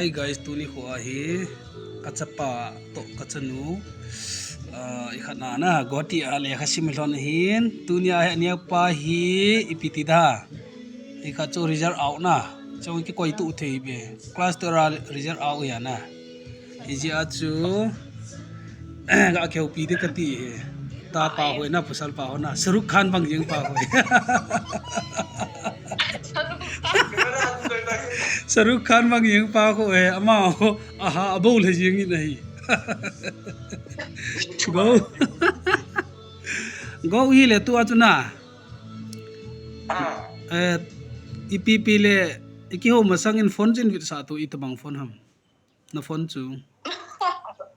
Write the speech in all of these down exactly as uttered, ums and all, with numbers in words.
Hi guys, tuni kho ahi, kachapa toh kachanu, ah, ikhat na na, Guwahati a lekha sim lhon ahin, tuni ahi aniapa hi ipi ti da. Ikhat chu result out na, chong kikoi tu thei be, class twelve a result out ya na. Ijeh a chu, ga kihoupi ding kati hi. Tapa hoi na, pasal pa hoi na. Shahrukh Khan bang jeng pa hoi. Shahrukh Khan bang jeng pa hoi. Ama ho, aha, abol he jeng in ahi. Go. Go hi le tu a chu na. Eh, ipi pi le, ikihou masang in phone chin vetsah tu, itobang phone ham. Na phone chu.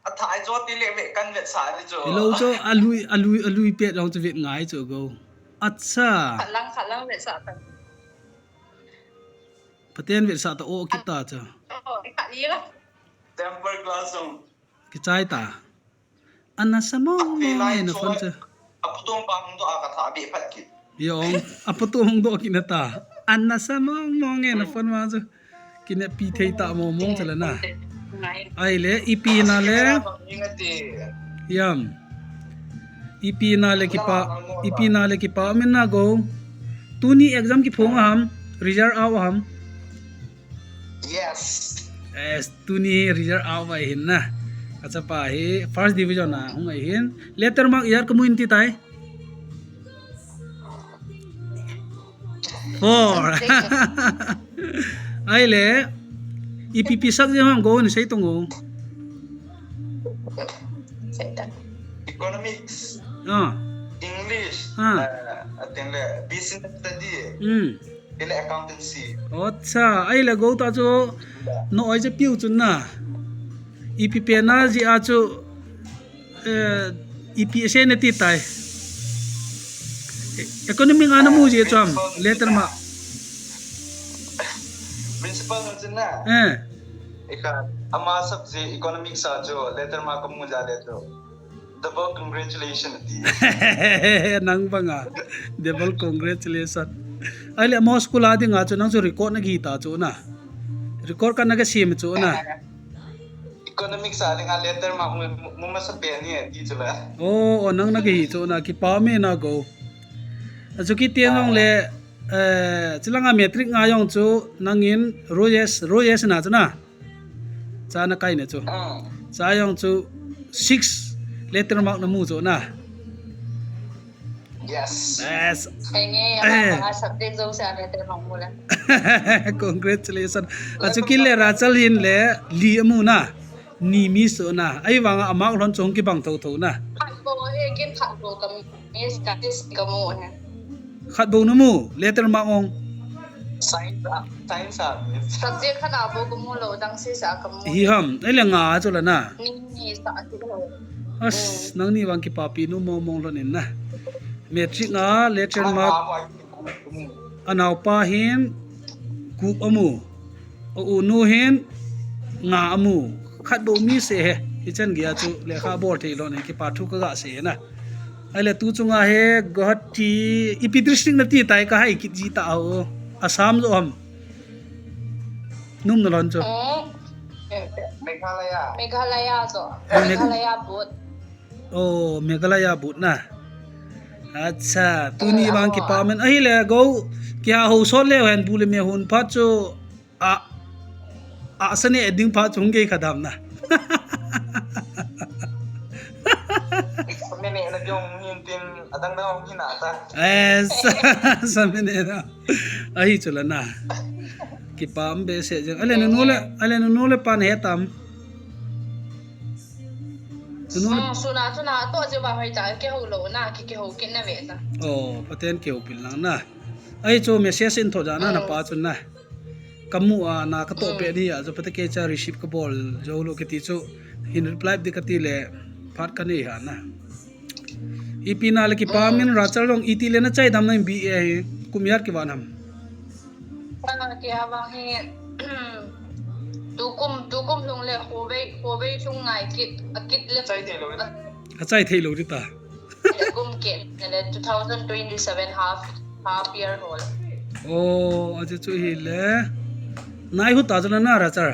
Athah jo ti le ve kan vetsah ni chu. Ilo chu, alui, alui, alui pet jong chu vet ngai chu go. Acha. Khat lang, khat lang vetsah ta. Pathen vetsah ta o kita chu. Oh, ikhat ni la. Temper glass jong. Kichai ta. Ana sa mong mong e na phone chu. Aputum pa hung doh a ka tha be phat kit. Yo, aputum hung doh kit na ta. Ana sa mong mong e na phone ma chu. Kine pi thei ta mong mong chu la na. Ai le, ipi na le. Yam. Ipi na le kipa, ipi na le kipa min na go. Tuni exam kiphong ham, result out ham. Yes. Yes, tuni result out vai hin na. Kachapa hi first division a hung ai hin. Letter mark ijat kamu in ti tai. Four. Ai le. Ipi pi subject ham go ni sei tong o. Economics. Ah. English. Ah. Uh, atin le business study. Hmm. Ile accountancy. Acha, ai le go ta chu no oi che piu chu na. Ipi pe na ji a chu, eh, ipi se ne ti tai. Economic a na mu ji chu am, letter mark. Principal na chu na. Eh. Ika, ama subject economics a chu letter mark kamu ja le chu. Double congratulations ti. Nang banga. Double congratulations. Ai le mo school a ding a chu nang chu record na gita chu na. Record ka na ka sim chu na. Economics a ding a letter mark mu, mu, mu masa pe ni ti chu la. Oh, oh, nang na ki chu na kipa me na go. Achu kiti nang le, eh, chilanga matric nga jong chu nangin Royes, Royes na chu na. Cha na kai na chu. Ah. Cha jong chu six letter mark na mu chu na. Yes. Yes. Enge, eh, ama subject jo sa letter mark mu la. Congratulations. Achu kile Rachel hin le li amu na. Ni mi so na. Ai vang a mark lhon chong kibang tho tho na. Khat bou he kin khat bou kam. Yes, that is kamu he. Khat bou na mu, letter mark ong. Science a, science a. Subject khat a bou kamu lou, dang si sa kamu. Hi ham, ai le nga chu la na. Ni, ni sa chu lou. As, mm, nang ni vang kipapi nu mong mong lhon in na. Matric nga, letter mark. Anaopa hin, gup amu. A u nu hin nga amu. Khat bou mi se he. Hichan gei a chu lekha bol thei lhon in kipa thu ka ga sei na. Ai le tu chunga he Guwahati ipi district na ti tai ka hai kit ji ta ho. Assam jo ham. Num na lhon chu. Oh. Meghalaya. Meghalaya jo. Meg- Meghalaya board. Oh, Meghalaya board na. Acha, tuni vang kipa men. Ahi le go, kia ho sot le hen bu le me hun phat chu. A, a sa ne ding phat chu hung gei kha dam na. Sa me ne na jong hin tin, adang dang hung hin a ta. Eh, sa, sa me ne na. Ahi chu la na. Kipa um be se jeng. Ale nu le, ale nu le pan he tam. Tunu. Hmm, suna, suna, to je ba hoi ta, kihou lou na, ki, kihou kit na ve ta. Oh, Pathen kihou pil lang na. Ai chu message in tho ja na, na pa chun na. Kamu a, na ka to pe ni a, chu Pathen ke cha receive ka bol, jo lo kiti chu, hin reply di kati le, phat ka nei ha na. Ipi na le kipa min Rachel jong iti le na chai dam na B A hi, kum yat ki van ham. Ana kia vang hi, tukum, tukum lhung le, Huawei, Huawei lhung ngai kit, a kit le. Chai thei lou na. A chai thei lou ri ta. Kum kit, le two thousand twenty-seven half, half year hol. Oh, a chu chu hi le. Nai hu ta jala na ra char.